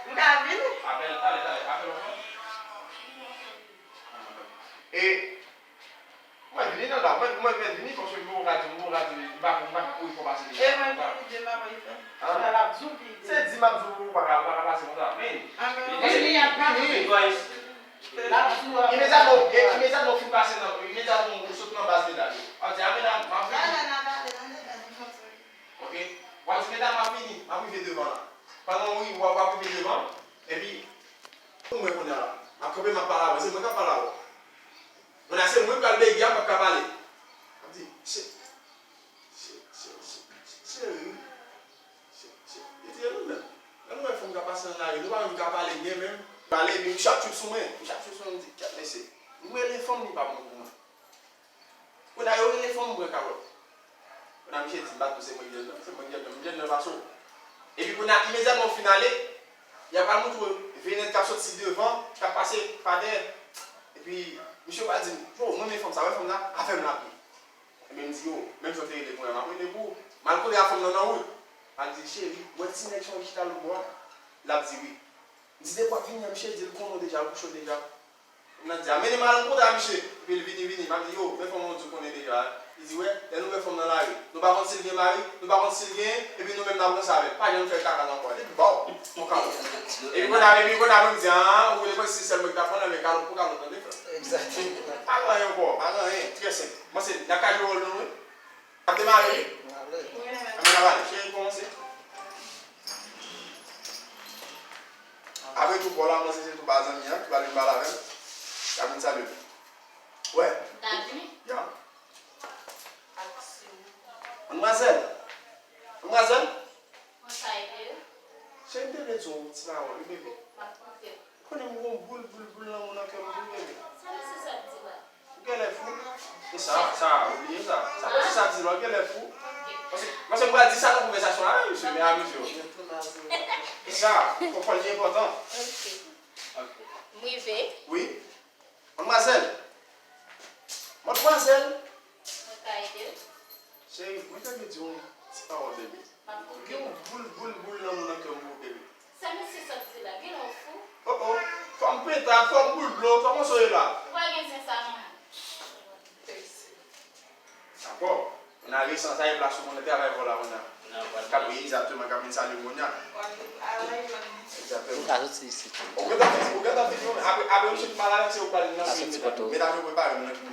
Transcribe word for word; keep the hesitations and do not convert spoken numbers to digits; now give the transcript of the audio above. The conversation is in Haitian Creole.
M ka vini? Apèl, talè, talè, apèl ankò. E, mwen vini nan la, mwen, mwen, mwen vini, paske m poko ka di, m poko ka di, m pa, m pa ka kouri fò pase deja. E mwen vini demen, mwen fè. An? Frè, l ap di w pi de. Se di m ap di w, ou pa ka, ou pa ka pase konsa. Vini. Vini, vini. L ap di w. Imedyatman, e, imedyatman w fin pase nan, imedyatman w sot nan baz medam yo. W ap di, a medam, m ap vini. Nan, nan, nan, nan, nan, nan, nan, nan, nan. Ok? W ap di, medam, m ap vini, m ap rive devan la. Pandan w ri-, w ap, w ap rive devan, epi, pou mwen kounye a la, m ap kanpe, m ap pale avè w, se mwen k ap pale avè w. Kounye a, se mwen k pral bege a, m p ap ka pale. M ap di, che-, che-, che-, che-, che-, cheri, che-, che-, li di, e nou menm, lè nou wè fanm k ap pase nan lari, nou pa menm ka pale byen menm. Pale, epi m chat choup sou mwen, m chat choup sou mwen, m di, kèt mesye, m rele fanm, li pa pran pou mwen. Kounye a, yo rele fanm, m pran kalòt. Kounye a, misye di, m pa di w se mwen ki jèn nan, se mwen ki jèn nan, m jèn nan pase w. Epi kounye a, imedyatman w fin ale, y ap al montre w venèt k ap soti devan, k ap pase pa dèyè. Epi, misye pral di m, yo, mwen renmen fanm sa, wè fanm la, avè m l ap ye. Ebyen, m di, yo, menm jan w te rele pou mwen, m ap rele pou ou. M al kote a fanm nan nan wout. M al di, cheri, w wè ti nèg sa w chita lòt bò a? L ap di wi. M di, depi w ap vini an, misye di l konnen w deja, l kouche w deja. Moun nan di, a, mennen m al kontre a misye. Epi l vini, vini. M ap di, yo, men fanm nan w di w konnen deja. Li di, wè, lè nou wè fanm nan lari, nou pa konn si l gen mari, nou pa konn si l genyen, epi nou menm n ap ranse avè l. Pa janm fè kaka nan kò. Depi ba w, yon kalòt. Epi kounye a, epi kounye a, mwen m di, a, ou konnen mwen si sèl mwen ki t ap pran l, men kalòt pou kalòt, tande, frè. Egzakteman. Pa gen anyen ankò, pa gen anyen. Trè senp. Mwen se, n ap ka jwe wòl nou, wi. N ap demare, wi. Ann ale. Ann ale. Cheri, kòmanse. Apre tou, kò la, mwen se, se tou ba zanmi an, ki pral vin pale avè m. K ap vin salye m. Wè. Daddy? Ya. Aksyon. Madmwazèl. Madmwazèl. Mwen ka ede w? Cheri, m te vle di w yon ti pawòl, wi, bebe. M ap koute w. Ou konnen m gon boul, boul, boul lanmou nan kè m tou, bebe. Sa mesye sa ap di la? Ou genlè fou. E sa, sa, ou bliye sa. Sa mesye sa ap di la, ou genlè fou. Paske, paske m pral di sa nan konvèsasyon la, wi, mesye, men amize w. E sa, fò, fò l li enpòtan. Ok. M rive. Wi. Madmwazèl! Madmwazèl! Mwen ka ede w? Cheri, mwen ta vle di w yon ti pawòl, bebe. M ap koute w. Gen yon boul, boul, boul lanmou nan kè m pou ou, bebe. Sa mesye sa ap di la? Genlè w fou? Oh, oh. Fò m pentad, fò m boul blo, fò m soye la. Ou pa gen zen sa, manman. Dakò. Nan resan sa, e plas ou konnen travay fò la kounye a. K ap, egzakteman, k ap vin salye w kounye a. Egzakteman. Ou ka soti isit. Ou gentan fini, ou gentan fini, apre, apre misye fin pale avè w, se ou k pral nan fini, medam yo prepare nou nan fini.